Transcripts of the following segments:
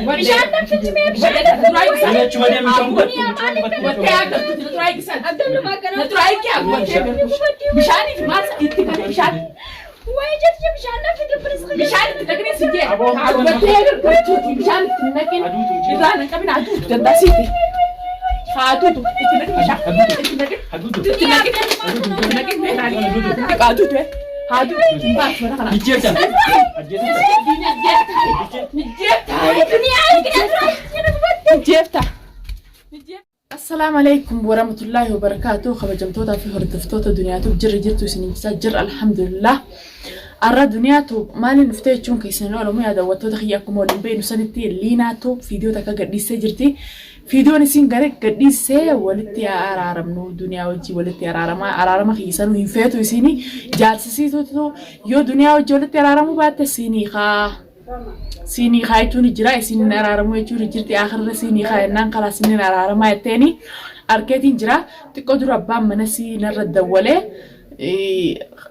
Bishaan danfichi mee bishaan danfichi. Achuma deemi kan gubattu. Gubattee agartu na turaa eegsan. Na turaa eegee gubattee agartu. Bishaanii fi maal itti kan bishaan. Wayi jechi bishaan danfiti biris. Bishaan itti naqinee si jee. Gubattee agartuuti bishaan itti naqin. Irraa nan qabin aduutu dandaasiiti. Haaduutu itti naqin bishaan. Itti naqin. Itti naqin. Itti naqin mee haadhi. Haaduutu haaduutu hin baatu mana kana. Ajjeesan. Jeefta. Assalaamu alaikum warahmatullaahi wabarakaatuh. Kabajamtootaa fi hordoftoota duniyaatuuf jirri jirtu isin ibsaa jirra, alhamdulillah. Arra duniyaatu maaliin dhuftee jechuun keessan oolamu yaa daawwattoota kiyya, akkuma waliin beeknu sanitti Liinaatu viidiyoo takka gadhiistee jirti. Viidiyoon isin gara gadhiistee walitti araaramnu, duniyaa wajjin walitti araaramaa, araarama kiyya sanuu hin feetu, isin jaarsisiitutu yoo duniyaa wajjin walitti araaramuu baatte siinii haa. Siinii kaa jechuun jira, isin araaramuu jechuun jirti, akirra siinii kaa jennaan karaa isinin araaramaa jetteeni arkeetiin jira. Xiqqoo dura abbaan mana sii narra dawwalee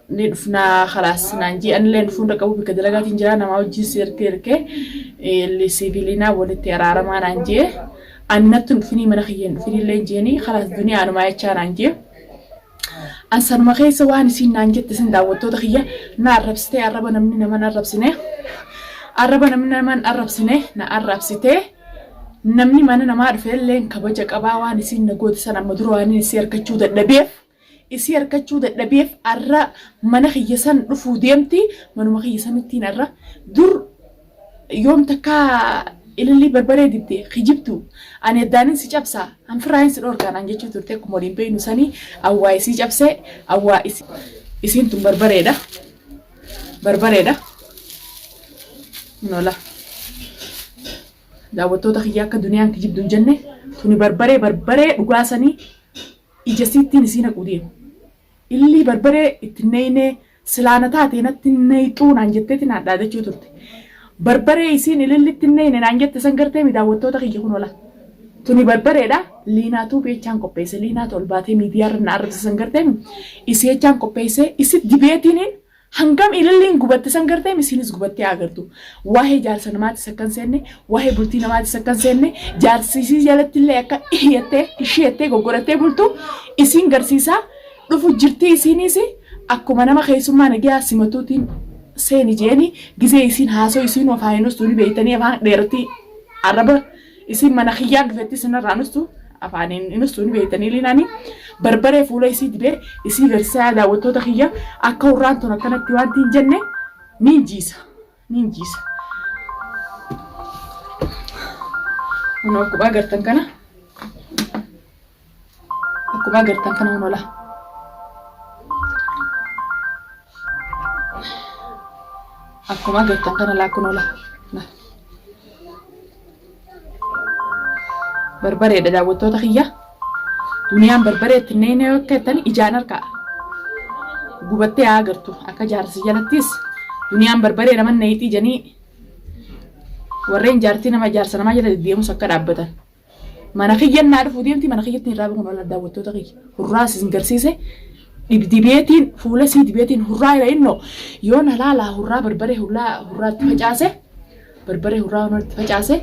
ni dhufnaa kalaas naan jee, anillee dhufuu hin qabu, bakka dalagaatiin jira, namaa wajjin si ergee ergee siviilinaa walitti araaramaa naan jee, ani natti hin dhufinii, mana kiyya hin dhufinillee jeeni, kalaas duniyaa anumaa jechaa naan jee. An sanuma keessa waan isiin naan jette isin daawwattoota kiyya na arrabsitee, arraba namni nama hin arrabsine, arraba namni nama hin arrabsine na arrabsitee, namni mana namaa dhufe illee kabaja qabaa. Waan isiin na goote san amma dura waan isii harkachuu dadhabeef, isii harkachuu dadhabeef arra mana kiyya san dhufuu deemti. Manuma kiyya sanittiin arra dur yoom takka ilillii barbaree dibde, kijibtu, ani addaanin si cabsaa, hanfirraayin si dhoorkaa naan jechuu turte. Akkuma waliin beeknu sanii awwaa isii cabsee, awwaa isiin tun barbareedha, barbareedha. Nola daawwattoota kiyya, akka duniyaan kijibdu hin jenne, tuni barbaree, barbaree dhugaa sanii ija siittiin isii naquu deemu. Illii barbaree itti neeynee silaana taate natti neeyxuu naan jetteeti naan dhaadachuu turte. Barbaree isiin ilillitti neeyne naan jette san gartee mi daawwattoota kiyya? Kun ola. Tuni barbareedha. Liinaatuu beechaan qopheesse. Liinaatu ol baatee miidiyaarra na arrabse san gartee mi isii jechaan qopheesse, isi dibeetiin hangam ililliin gubatte san gartee isiinis gubattee agartu. Waa'ee jaarsa namaatis akka hin seenne, waa'ee bultii namaatis akka hin seenne, jaarsi isii jalatti illee akka ihiyattee ishiyattee goggorattee bultu isiin garsiisaa dhufu jirtii. Isiinis akkuma nama keessummaa nagayaa simatuutiin seeni jeeni gizee isiin haasoo isiin afaan hin ustu ni beektanii, afaan dheeratti, arraba isiin mana kiyyaan dhufetti isinirraa nustu afaaniin hin ustu ni beektanii. Liinaanii barbaree fuula isii dibee isii garsiisaa, daawwattoota kiyya, akka hurraan tun akkanatti waan hin jenne niin jiisa, niin jiisa. Kun akkuma agartan kana, akkuma agartan kana hunola. Akkuma agartan kana laa kunola. Barbareedha daawwattoota kiyya. Duniyaan barbareetti neene yoo akka jettani ijaan harkaa gubattee haa agartu, akka jaarsi jalattis duniyaan barbaree nama neeyxii janii warreen jaartii nama jaarsa namaa jala deddeemus akka dhaabbatan. Mana kiyyan naa dhufuu deemti, mana kiyyatti irraa bahuun ola daawwattoota kiyya. Hurraa isin garsiise, dibeetiin fuula sii dibeetiin hurraa irra innoo yoo na laalaa, hurraa barbaree hurraa hurraatti facaase, barbaree hurraa hurraatti facaase,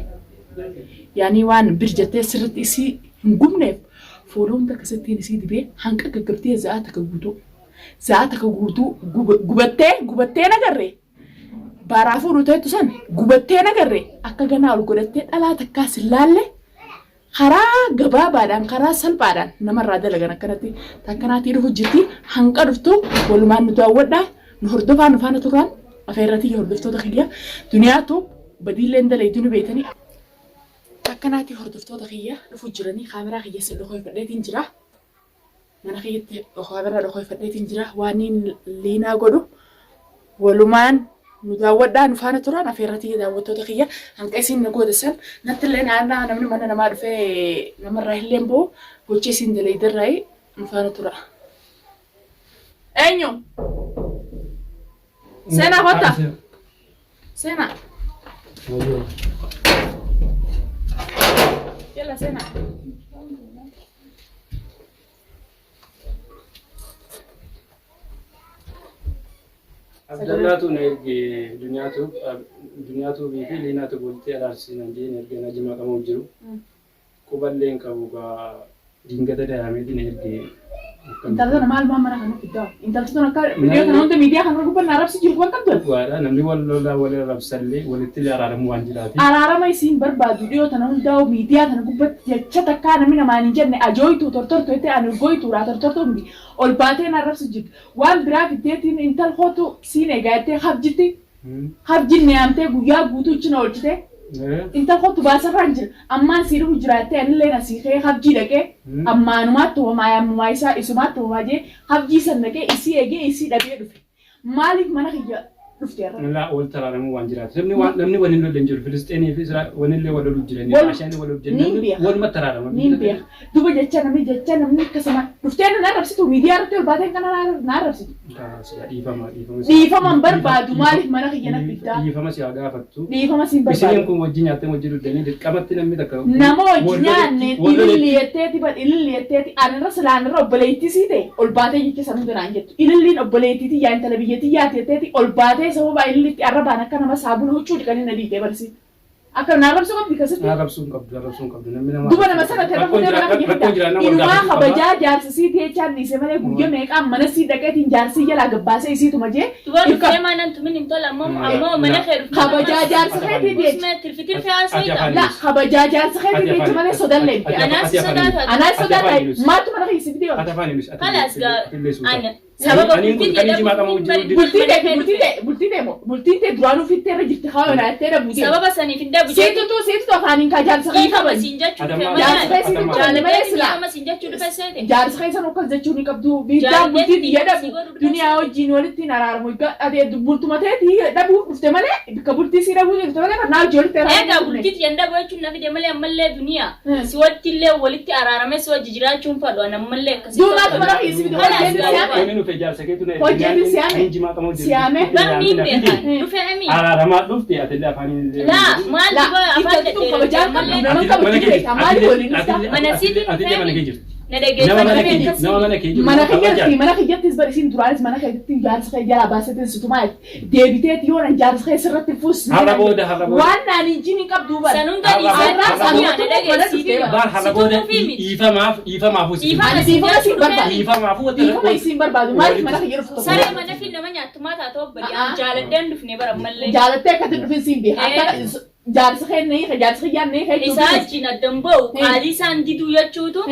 yaanii waan bir jettee sirriitti isii hin gubneef fuula hunda akkasittiin isii dibee hanqa gaggabdee za'aa takka guutuu, za'aa takka guutuu gubattee, gubattee nagarree baaraa fuudhu ta'etu san gubattee nagarree akka ganaa ol godhattee dhalaa takkaa sin laalle. Karaa gabaabaadhaan, karaa salphaadhaan namarraa dalagan akkanatti takkanaatii dhufu jirti. Hanqa dhuftu walumaan nu daawwadhaa, nu hordofaa, nu faana turaan afeerratii hordoftoota kiyya. Duniyaatu badiilleen dalaydu ni beeytanii. Takkanaatii hordoftoota kiyya dhufu jiranii, kaameraa kiyya si dhokoyfadheetiin jira. Mana kiyyatti kaameraa dhokoyfadheetiin jira. Waan liinaa godhu walumaan nu daawwadhaa, nu faana turaan afeerratii daawwattoota kiyya. Hanqa isiin na goote san natti illee naannaa namni mana namaa dhufee namarraa illee bahu gocha isiin dalaydarraa nu faana tura. Eenyu? Seenaa kotta. Seenaa. Yalla seenaa. Abdallaatu na erge Duniyaatuu fi Liinaatu walitti araarsinan jee na erge na jimaa qabamu jiru. Quballee hin qabu gaa dingata daameeti na erge. Intala tana maal maan mana kana fiddaa? Intalti tun akka viidiyoo kana hunda miidiyaa kana gubbaan arrabsi jiru waan qabdu. Dhugaadha namni wal lolaa wal arrabsallee walitti illee araaramuu waan jiraati. Araarama isiin barbaadu dhiyoo tana hundaa'u miidiyaa tana gubbatti jecha takkaa namni namaan hin jenne ajooytuu tortortu jettee ani urgooytuudha tortortuu miti ol baatee na arrabsu jirti. Waan biraa fiddeetiin intal kootu siin eegaa jettee habjitti habjinne yaamtee guyyaa guutuu ichi na oolchite. Intal kootu baasarraan jira ammaan sii dhufu jiraattee anillee na sii ka'ee habjii dhaqee ammaanumaatti tumamaa yaammumaa isaa isumaatti tumamaa jee habjii san dhaqee isii eegee isii dhabee dhufe. Maaliif mana kiyya dhufte irra? Laa wal taraaramuu waan jiraatu. Namni waan namni waliin lolle hin jiru. Filisxeenii fi Israa'el walillee wal lolu jiran. Wal- Raashiyaan wal lolu jiran. Niin Namni beeka. waluma taraarama. Niin beeka. Duba jecha namni akkasuma dhuftee na arrabsitu miidiyaa irratti ol baateen kana na arrabsitu. Dhiifama dhiifama. Dhiifama hin barbaadu maaliif mana kiyya na fiddaa? Dhiifama si haa gaafattu. Dhiifama si hin Isiniin barbaadu. kun wajjin nyaattee wajjin dhuddanii dirqamatti namni takka. Nama hojii nyaanne wal ililli loletti. jetteeti bad ililli jetteeti anirra silaanirra obboleettii sii ta'e ol baatee jecha san hunda naan jettu. Ililliin obboleettii tiyyaa intala biyya tiyyaati jetteeti ol baatee sababa ilillitti arrabaan akka nama saabuna huccuu dhiqanii na dhiitee barsi. Akka na arrabsuu qabdi akkasitti. Arrabsuu hin qabdu arrabsuu hin qabdu namni nama. Duba nama sana ta'e Rakkoon fuutee mana kiyya rakkoon fidda. jiraannaa wal Inumaa gaafachuu qaba. kabajaa jaarsisii teechaan dhiise malee guyyaa meeqaan mana sii dhaqeetiin jaarsii jalaa gabbaasee isiituma jee. Duba dhuftee maanan tumin hin tola ammoo ammoo mana kee dhuftee. Kabajaa jaarsa keetii jecha. Usme tirfi tirfi haasa'ita. La kabajaa jaarsa keetii jecha malee sodallee miti. Anaas sodaata. Anaas sodaata maaltu mana keessa fidee Ati afaan hin Kalaas gaa ana Sababa sababa kun kan jimaa qabu jiru. Bultii ta'e bultii ta'e bultii ta'e moo bultiin ta'e duraanuu fittee irra jirti haa yoonaa jettee dha buutee. Sababa saniif hin dhabu Siitutu siitutu afaaniin kaa jaarsa kee Dhiifama kabaji. siin jechuu dhufe Adammaa- Jaarsa kee siitutu Adammaa- jaale malee silaa. Dhiifama siin jechuu dhufe seete. Jaarsa kee san akkas jechuu ni qabdu. Biiddaan bultii biyya dhabu. Duniyaa wajjin walitti hin araaramu. Ati bultuma ta'eeti dhabuu dhufte malee bakka bultii sii dhabuu dhufte malee kan naa wajjin walitti Egaa araaramu. bultii yan dhabu jechuun na fide malee ammallee duniyaa si wajji illee walitti araarame si wajji jiraachuun fadhu an ammallee akkasii. Duubaatti mana keessa fide hojjetu siyaame. Inni dhufe jaarsa keetu na Hojjetu siyaame. Inni jimaa qabu jiru. Siyaame. Barni hin beekan dhufe ami. Araaramaa dhufte atillee afaaniin. Laa maal La duba afaan intalti tun kabajaa qabdu nama Mana kabajuu kee beektaa maaliif waliin dhufta? Mana sitti Atillee mana kee jirti. Na Nama mana kee dhageeffatu jiru. Nama mana kee jiru. Mana kiyyatti mana kiyyattis bari isin duraanis mana kiyyatti jaarsa kee jalaa baaseetiin situmaa deebiteeti yoo nan jaarsa kee sirratti fuus. Har'a booda har'a booda. Waan naan hin jini qabdu bara. San hunda dhiisee duniyaa na dhageessiif. Baar har'a booda dhiifamaaf dhiifamaaf Dhiifama Ani siin dhiifama jechuu siin barbaadu. dhufe. Dhiifamaaf Dhiifama isiin barbaadu maaliif mana kiyya dhuftu? Saree mana fi nama nyaattumaa taatoo obbali. Jaaladheen dhufne bara ammallee. Jaalattee akkatti dhufin siin beeka. Akka jaarsa kee ni jaarsa kiyyaan ni kee. Isaa wajjin addan ba'u qaalii isaan diduu jechuutu.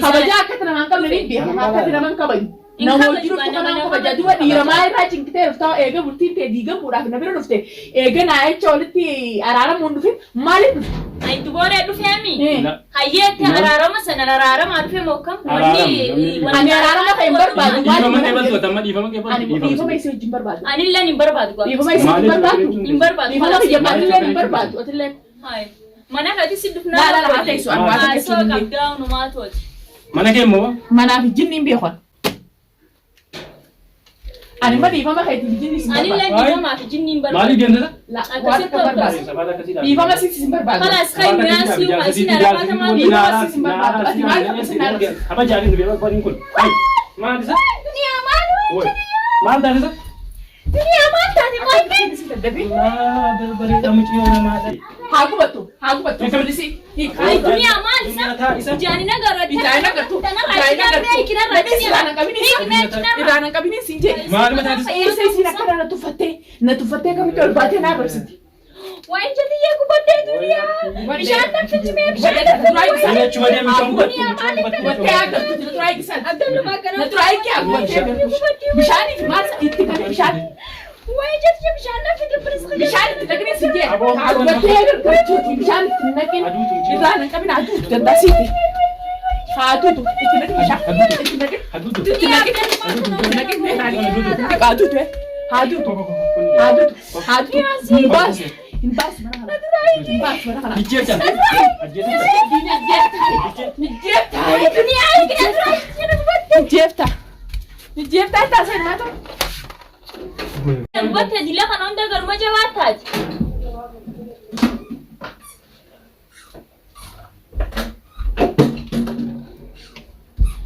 Kabajaa akkatti namaan qabne ni beeka. Akkatti namaan kabaju. Hin Nama kabaju, hojii dhuftu nama kanaan nama kabaja. kabaju. Duba dhiira maa irraa cinqitee dhuftaa eega bultiin ta'e diigamuudhaaf na bira dhufte eega naa jecha walitti araaramuun dhufin maaliif dhufte? Ani dubooree dhufeemi. Eh. Hayyeetti araarama sana araaramaa dhufe moo kam? Araarama, Ani araarama kan hin barbaadu. Dhiifama kee baltu atamma dhiifama kee Ani baltu dhiifama isii wajjin barbaadu. Anillee hin barbaadu gaafa. Dhiifama isii wajjin barbaadu. Hin barbaadu. Dhiifama kiyya atillee hin barbaadu. Atillee. Hayi. Mana keetti si dhufnaa. Laa laa laa haa teessu ani waan Haasoo jechuun hin qabdaa hunumaa tooti. Mana kee immoo Manaaf jinni hin beekan. Ani ma dhiifama keetiif jinni sin Anillee barbaadu. dhiifamaa fi jinni hin barbaadu. maaliif deemtata? La waan akka barbaadu. Dhiifama siif sin barbaadu. Kalaas kan nyaasii uumaa isin araafatamaa Dhiifama siif sin barbaadu. Ati maal akka sin arrabsitu? Kabajaan hin beeku kun. Maal isa? Duniyaa maal Oi. Maal taasisa? Duniyaa maal taate qoyte? Bareedaa mucayyoo namaa ta'e. Haa gubattu haa gubattu. Poolisi. Ay duniyaa maal isa? Ijaan hin agarru. Ijaan hin agartu. Tanarraa Ijaan hin agartu. Namni Irraan hin qabin isa. Irraan hin qabin isin jee. Maal mataa Eessa isiin akkana na tuffattee na tuffattee akkamitti ol baatee na arrabsiti. Waa'ee jatiyyaa gubattee duniyaa. Bishaan danfichi mee bishaan danfichi. Ani achuma deemu kan gubattu. Gubattee agartu na turaa eegsan. Na turaa eegi gubattee agartu. Bishaaniif maal itti kan bishaan Waa'ee jatiyyaa bishaan danfichi bilis. bishaan itti naqin isin jee. Haa gubattee agartu bishaan itti naqin irraan hin qabin aduutu dandaasiiti. Haa aduutu itti naqin bishaan itti naqin itti naqin itti naqin aduutu haa aduutu haa aduutu haa aduutu hin baasu hin baasu mana kana hin baasu mana kana. Ijjeecha. Jeefta. Jeefta taasisa maata. Gubattee dila kana hunda garuma jabaa taati.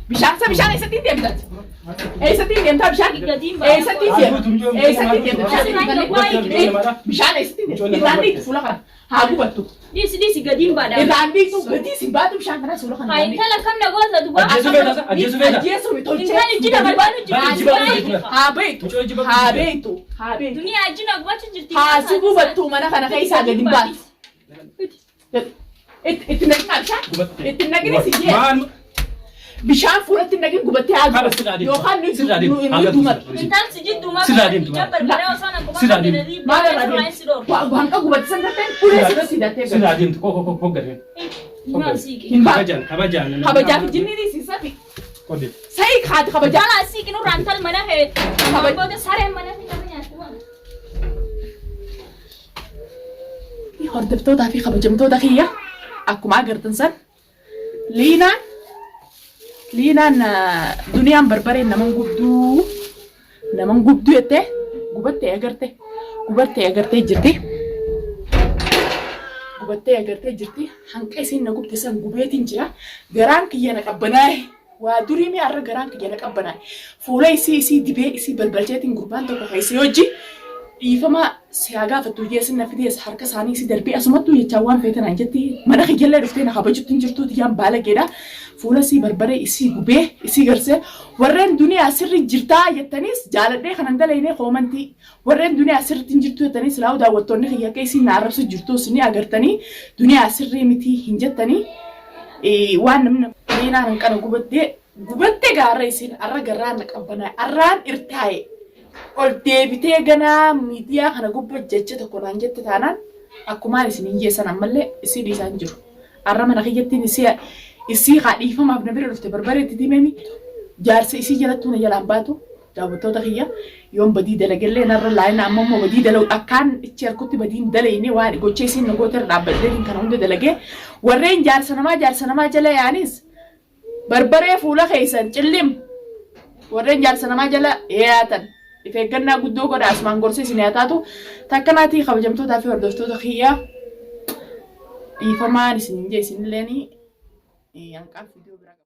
Bishaan isa bishaan eessatti hin deemtati? Eessatti deemtaa bishaan? Gatiin ba'a. Eessatti deemta? Eessatti deemta? Bishaan Mucoo Bishaan eessatti deemta? Irraan dhiitu fuula kana. Haa gubattu. Dhiisi dhiisi gadiin baadha. Irraan dhiitu gatii si baatu bishaan kana suula kana. Haa intala kam na goota duba. Ajjeesuu feeta? Ajjeesuu feeta? Ajjeesuu mi tolchee. Intalli jina barbaadu Baay'ee jirti. jibba. Haa beektu. Mucoo jibba. Haa beektu. Haa beektu. Duniyaa jina gubachu jirti. Haa si gubattu mana kana keessaa gadi hin baatu. Itti naqinaa bishaan. Gubatte. Itti naqini si jee. Maal? Bishaan fuulatti naqin gubattee haa Haala sirraa gubatu. deemtu. Yookaan nu Sirraa deemtu. nu Haala dumatu. sirraa Intalli si jidduu Sirraa deemtu. barbaree osoo na Sirraa deemtu. Maal irraa deemtu? Waan qabu gubatti san garteen ulee sirra si hidhattee gadi. Sirraa deemtu. Koo koo koo gadi. Maal siiqi? Hin baatu. Kabajaan kabajaan. Kabajaa fi jinni si safi. Qodde. Sa'i haati kabajaa. Jala siiqi nurraa intal mana kee. Booda sareen mana kee nama nyaatu. Hordoftootaa fi kabajamtoota kiyya akkuma agartan san liinaan liinaan duniyaan barbareen naman gubduu naman gubduu jettee gubattee agarte gubattee agartee jirti. Gubattee agartee jirti. Hanqa isiin na gubde san gubeetiin jira. Garaan kiyya na qabbanaa'e. Waa durii mi har'a garaan kiyya na qabbanaa'e. Fuula isii isii dibee isii balbalcheetiin gurbaan tokko keessi hojii dhiifama si haa gaafattu jeessin na fidees harka isaanii isii darbee asumattuu jechaa waan feetan aan jetti mana kiyyallee dhuftee na kabajutti hin jirtu tiyyaan baalageedha. Fuula isii barbaree isii gubee isii garsee warreen duniyaa sirri jirtaa jettaniis jaaladhee kanan dalaynee koomantii warreen duniyaa sirriitti hin jirtu jettanii silaa daawwattoonni kiyya akka isiin na arrabsu jirtu ni agartanii duniyaa sirrii miti hin jettanii waan namni liinaan hanqana gubattee gubattee gaarra isiin arra garraan na qabbanaa'e arraan irtaa'e ol deebitee ganaa miidiyaa kana gubba jecha tokko naan jette taanaan akkumaan isin hin geessan ammallee isii dhiisaan jiru. Arra mana kiyyattiin isii isii haa dhiifamaaf na bira dhufte barbareetti dimeemi jaarsa isii jalattuu na jalaan baatu daawwattoota kiyya yoon badii dalagellee narra laayina amma immoo badii dalagu akkaan ichi harkutti badiin dalayne waan gocha isiin na goote irra dhaabbadheetiin kana hunda dalagee warreen jaarsa namaa jala yaa'anis barbaree fuula keessan cillim warreen jaarsa namaa jala yaatan if eeggannaa guddoo godha asumaan gorsa isin haa taatu takkanaatii kabajamtootaa fi hordoftoota kiyya dhiifamaan isin hin jee isinilleen hanqaan viidiyoo biraa qaba.